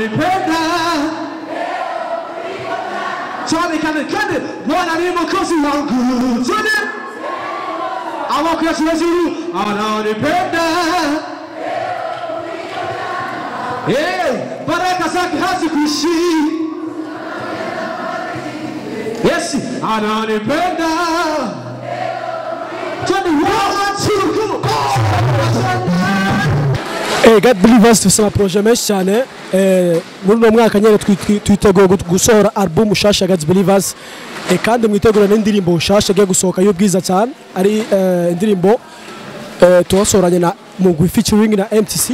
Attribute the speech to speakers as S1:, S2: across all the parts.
S1: Ananipenda. Twende kande kande, Bwana ni mwokozi wangu. Twende. Amaboko yacu hejuru. Ananipenda. Hey, baraka zake hazikuishi. Yes, ananipenda. Twende, 1 2 go.
S2: God Believers dufise amaproje menshi cyane. Muri uno mwaka nyene twiteguye gusohora album nshasha God Believers, kandi mwitegura n'indirimbo nshasha igiye gusohoka y'ubwiza cyane, ari indirimbo tuwasoranye na Mugwi featuring na MTC.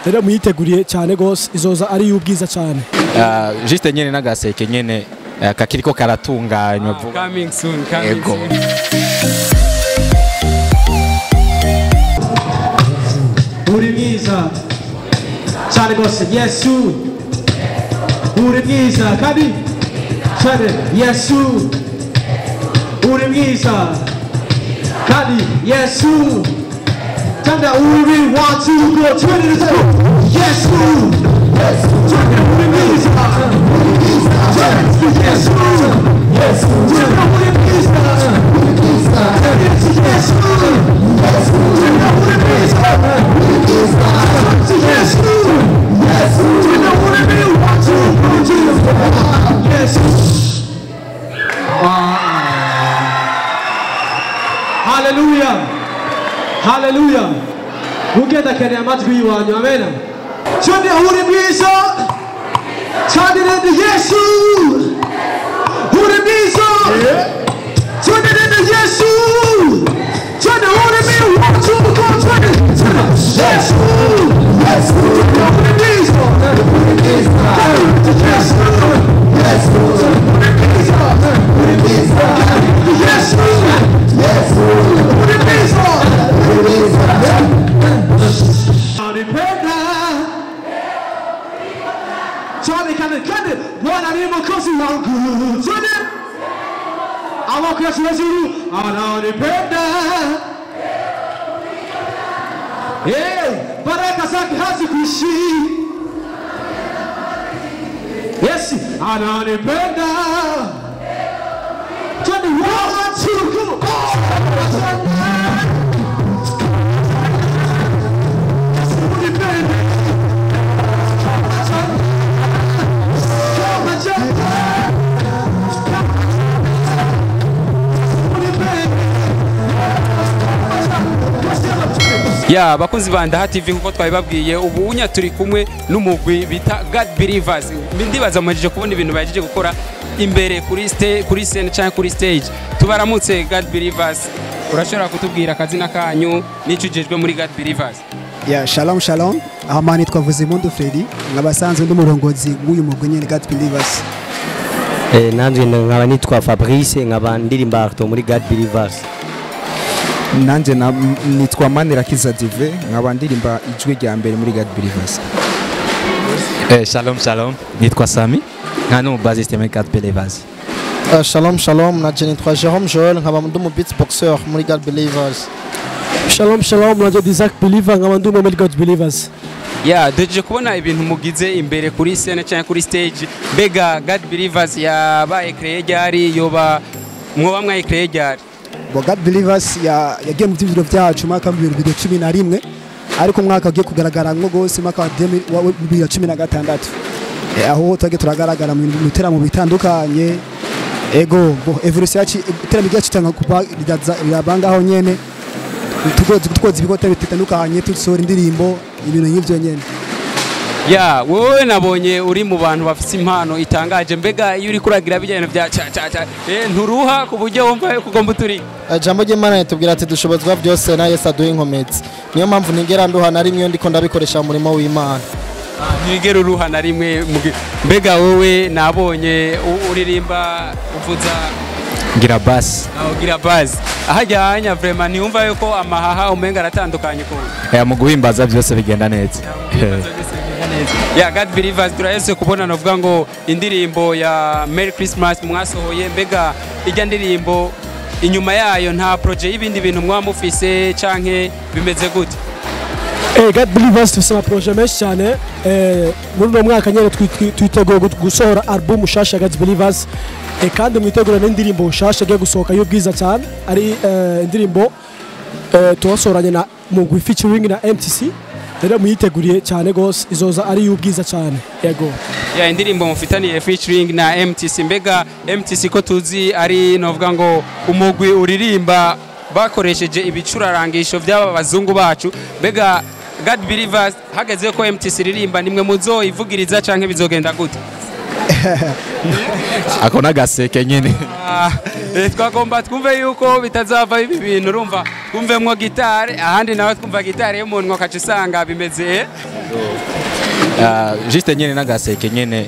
S2: Rero muyiteguriye cyane gose, izoza ari y'ubwiza cyane.
S3: Juste nyene n'agaseke nyene kakiriko karatunganywa vuba.
S4: Coming soon, coming
S3: Ego.
S4: soon.
S1: Uri mwiza cyane rwose Yesu, uri mwiza kandi cyane Yesu, uri mwiza kandi Yesu. Tanda uri 1 2 go, twende let's go. Yesu, Yesu, uri mwiza, Yesu, Yesu, uri mwiza, Yesu, uri mwiza, Yesu, Yesu. Hallelujah. Hallelujah. Mugenda kene amajwi yiwanyu, amen. Twende uri mwiza. Twende Yesu. Uri mwiza. Twende Yesu. Twende uri mwiza. 1 2 go, twende. Yesu. Yesu. Uri mwiza. Yesu. Yesu. Uri mwiza. Uri mwiza. Yesu. Yesu. Uri mwiza. Ananipenda. Twende kande kande, Bwana ni mwokozi wangu. Twende. Amaboko yacu hejuru. Ananipenda. Hey, baraka zake hazikuishi. Yes, ananipenda. Twende, 1 2 go.
S4: Ya bakunzi ba Ndaha TV, nkuko twabibabwiye, ubu unya turi kumwe n'umugwi bita God Believers. Ndibaza mujije kubona ibintu bahejeje gukora imbere kuri kuri scene cyangwa kuri stage. Tubaramutse God Believers. Urashobora kutubwira akazina kanyu n'ico ujejwe muri God Believers?
S5: Ya shalom shalom. Aha nitwa Vuzimundu Freddy, nkabasanzwe ndi umurongozi w'uyu mugwi nyene God Believers.
S6: Nanje nkaba nitwa Fabrice, nkaba ndirimba alto muri God Believers.
S7: Nanje nitwa Manirakiza Dive, nkaba ndirimba ijwi rya mbere muri God Believers.
S3: Shalom shalom, nitwa Sami, nka no bassiste muri God Believers.
S8: Shalom shalom, nanje nitwa Jerome Joel, nkaba ndi umu beatboxer muri God Believers.
S2: Shalom shalom, nanje Isaac Believer, nkaba ndi muri God Believers.
S4: Ya duhejeje kubona ibintu mugize imbere kuri scene cyangwa kuri stage. Mbega God Believers yabaye créé ryari, yoba mwoba mwaye créé ryari?
S5: Bo God Believers yagiye mu byiviro byacu mwaka wa 2011, ariko umwaka ugiye kugaragara nko gose mwaka wa 2016, aho twagiye turagaragara mu biteramo bitandukanye. Ego bo evolution yacu, iterambere ryacu tanga kuba rirabangaho nyene, tukoze ibikorwa bitandukanye, tusohora indirimbo, ibintu nk'ivyo nyene.
S4: Ya wowe nabonye uri mu bantu bafite impano itangaje. Mbega iyo uri kuragira bijyanye bya cha cha cha, nturuha ku buryo wumva yuko ugomba uturi?
S8: Jambo ry'Imana ritubwira ati dushobozwa byose na Yesu aduha inkomezi. Niyo mpamvu ntigera nduha na rimwe iyo ndiko ndabikoresha mu murimo w'Imana.
S4: Ntigera uruha na rimwe. Mbega wowe nabonye uririmba uvuza
S3: ngira bass.
S4: Ngira bass. Ahajyanya vraiment ntiwumva yuko amahaha umenga aratandukanye ko.
S3: Mu guhimbaza byose bigenda neza.
S4: Ya God Believers turahese kubona novuga ngo indirimbo ya Merry Christmas mwasohoye. Mbega ijya ndirimbo inyuma yayo nta projet y'ibindi bintu mwamufise canke bimeze gute?
S2: God Believers dufise ama projet menshi cyane. Muri uno mwaka nyene twiteguye gusohora album nshasha ya God Believers, kandi mwitegura n'indirimbo nshasha igiye gusohoka y'ubwiza cyane, ari indirimbo tuwasoranye na mugwi featuring na MTC. Rero muyiteguriye cyane gose, izoza ari y'ubwiza cyane, yego.
S4: Ya, indirimbo mufitaniye featuring na MTC. Mbega MTC ko tuzi ari novuga ngo umugwi uririmba bakoresheje ibicurarangisho by'aba bazungu bacu, mbega God Believers hageze ko MTC ririmba, nimwe muzoyivugiriza canke bizogenda gute?
S3: Ako n'agaseke nyene.
S4: Twagomba twumve yuko bitazava ibi bintu, urumva twumvemwo gitare, ahandi nawe twumva gitare y'umuntu akaca usanga bimeze.
S3: Juste nyene n'agaseke nyene,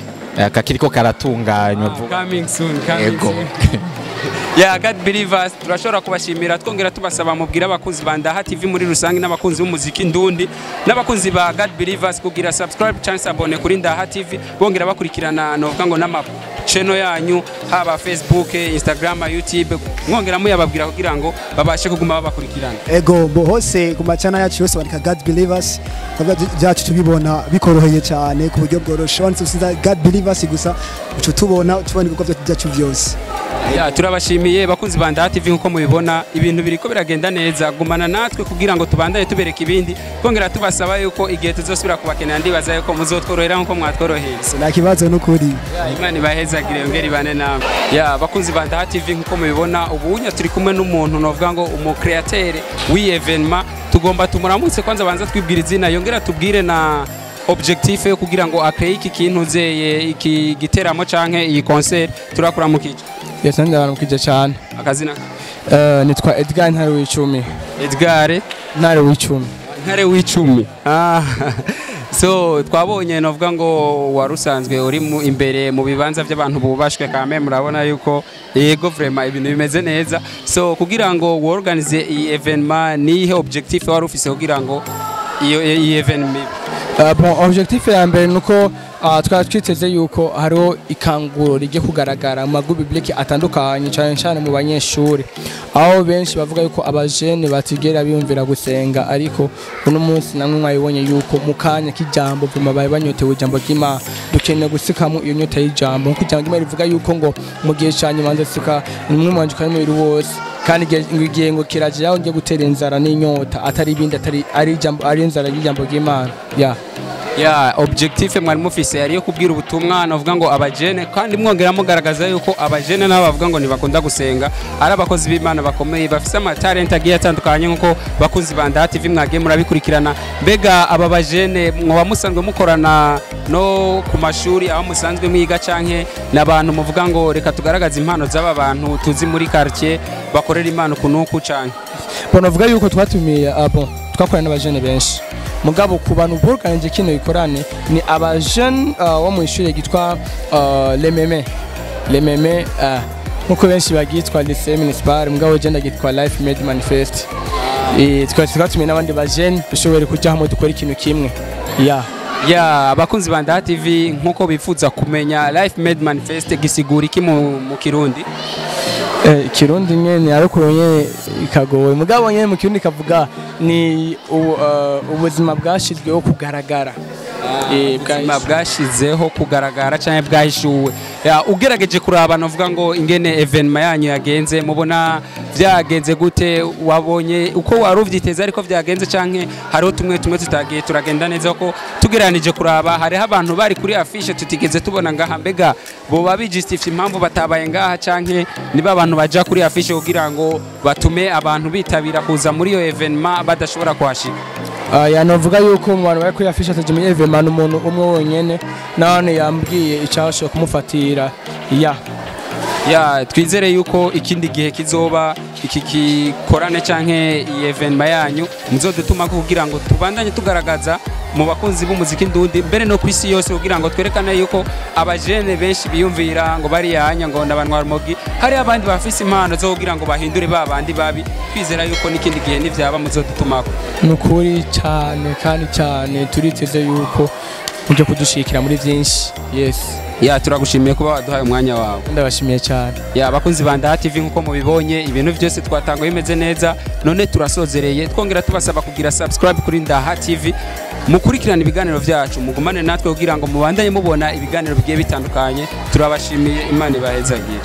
S3: kakiriko karatunganywa vuba.
S4: Coming soon, coming
S3: Yego.
S4: soon. Ya, God Believers turashobora kubashimira, twongera tubasaba mubwira abakunzi ba Ndaha TV muri rusange n'abakunzi b'umuziki ndundi n'abakunzi ba God Believers kugira subscribe cyangwa s'abonner kuri Ndaha TV, bongera bakurikirana novuga ngo n'ama channel yanyu, haba Facebook, Instagram, YouTube, mwongera muyababwira kugira ngo babashe kuguma babakurikirana.
S5: Ego, bo hose ku macana yacu yose bandika God Believers, ibikorwa byacu tubibona bikoroheye cyane ku buryo bworoshe. Wanditse usiza God Believers gusa, uca tubona ibikorwa byacu byose.
S4: Ya, turabashimiye bakunzi ba Ndaha TV. Nkuko mubibona ibintu biriko biragenda neza, gumana natwe kugira ngo tubandanye tubereka ibindi, twongera tubasaba yuko igihe tuzosubira kubakenera ndibaza yuko muzotworohera nkuko mwatworoheye.
S5: Nta kibazo n'ukuri.
S4: Ya, Imana ibahezagire yongere ibane namwe. Ya, bakunzi ba Ndaha TV, nkuko mubibona ubunya turi kumwe n'umuntu novuga ngo umu créateur w'iyi événement. Tugomba tumuramutse, kwanza banza twibwira izina, yongera tubwire na objectif yo kugira ngo akreye iki kintu zeye, iki giteramo canke iyi concert. Turakuramukije.
S9: Yes, nanjye ndabaramukije cyane.
S4: Akazina?
S9: Nitwa Edgar Ntare w'Icumi.
S4: Edgar
S9: Ntare w'Icumi.
S4: Ntare w'Icumi. So twabonye novuga ngo wari usanzwe uri mu imbere mu bibanza by'abantu bubashwe kame, murabona yuko yego vraiment ibintu bimeze neza. So kugira ngo worganize iyi événement, nihe objectif wari ufise kugira ngo iyo iyi événement ibe?
S9: Bon, objectif ya mbere nuko twari twiteze yuko hariho ikanguro rigiye kugaragara mu magu biblique atandukanye, cyane cyane mu banyeshuri, aho benshi bavuga yuko abajene batigera biyumvira gusenga. Ariko uno munsi namwe mwabibonye yuko mu kanya k'ijambo vuma bari banyotewe ijambo ry'Imana. Dukeneye gusikamo iyo nyota y'ijambo, nkuko ijambo ry'Imana rivuga yuko ngo mu gihe cya nyuma nzasuka nimwe mwanje kandi umubiri wose, kandi igihe ngo kiraje yaho ngiye gutera inzara n'inyota, atari ibindi, atari ari ijambo, ari inzara y'ijambo ry'Imana, ya.
S4: Ya, objectif mwari mufise yari yo kubwira ubutumwa navuga ngo abajene, kandi mwongera mugaragaza yuko abajene nabo bavuga ngo ntibakunda gusenga ari abakozi b'Imana bakomeye bafise amatalent agiye atandukanye, nkuko bakunzi ba Ndaha TV mwagiye murabikurikirana. Mbega aba bajene mwoba musanzwe mukorana no ku mashuri aho musanzwe mwiga, canke n'abantu muvuga ngo reka tugaragaze impano z'aba bantu tuzi muri quartier bakorera Imana uku n'uku, canke?
S9: Bon, navuga yuko twatumiye, bon, twakorana n'abajene benshi, mugabo ku bantu borganije kino ikorane ni abajene wo mu ishuri ryitwa Lememe, Lememe, nkuko benshi bagitwa Lycée Municipal, mugabo je ndagitwa Life Made Manifest. Twari twatumiye n'abandi bajene dushobore kujya hamwe dukora ikintu kimwe, ya.
S4: Ya, abakunzi ba Ndaha TV nkuko bifuza kumenya, Life Made Manifest gisigura iki mu Kirundi?
S9: Kirundi nyene ariko nyene ikagowe, mugabo nyene mu Kirundi kavuga ni ubuzima bwashizweho kugaragara.
S4: Ubuzima bwashizeho kugaragara cyangwa bwahishuwe. Ya, ugerageje kuraba novuga ngo ingene événement yanyu yagenze, mubona byagenze gute? Wabonye uko wari uvyiteze ariko byagenze, canke hariho tumwe tumwe tutagiye turagenda neza? Ko tugeranije kuraba hariho abantu bari kuri affiche tutigeze tubona ngaha, mbega boba bijustifie impamvu batabaye ngaha, canke niba abantu baja kuri affiche kugira ngo batume abantu bitabira kuza muri iyo événement badashobora kuhashika?
S9: Ya, novuga yuko mu bantu bari kuri affiche ataje muri événement umuntu umwe wonyene, none yambwiye icyashoboye kumufatira, ya.
S4: Ya, twizere yuko ikindi gihe kizoba iki gikorane canke iyi événement yanyu muzodutuma kugira ngo tubandanye tugaragaza mu bakunzi b'umuziki ndundi mbere no kwisi yose, kugira ngo twerekane yuko abajene benshi biyumvira ngo bari yanya ngo n'abanywa rumogi, hari abandi bafise impano zo kugira ngo bahindure ba bandi babi. Twizera yuko n'ikindi gihe nivyaba muzodutumako.
S9: Ni ukuri cyane kandi cyane, turiteze yuko Muje kudushikira muri byinshi. Yes.
S4: Ya, turagushimiye kuba waduhaye umwanya wawe.
S9: Ndabashimiye cyane.
S4: Ya, abakunzi ba Ndaha TV, nkuko mubibonye, ibintu byose twatanga bimeze neza. None turasozereye, twongera tubasaba kugira subscribe kuri Ndaha TV, mukurikirana ibiganiro byacu, mugumane natwe kugira ngo mubandanye mubona ibiganiro bigiye bitandukanye. Turabashimiye, Imana ibahezagire.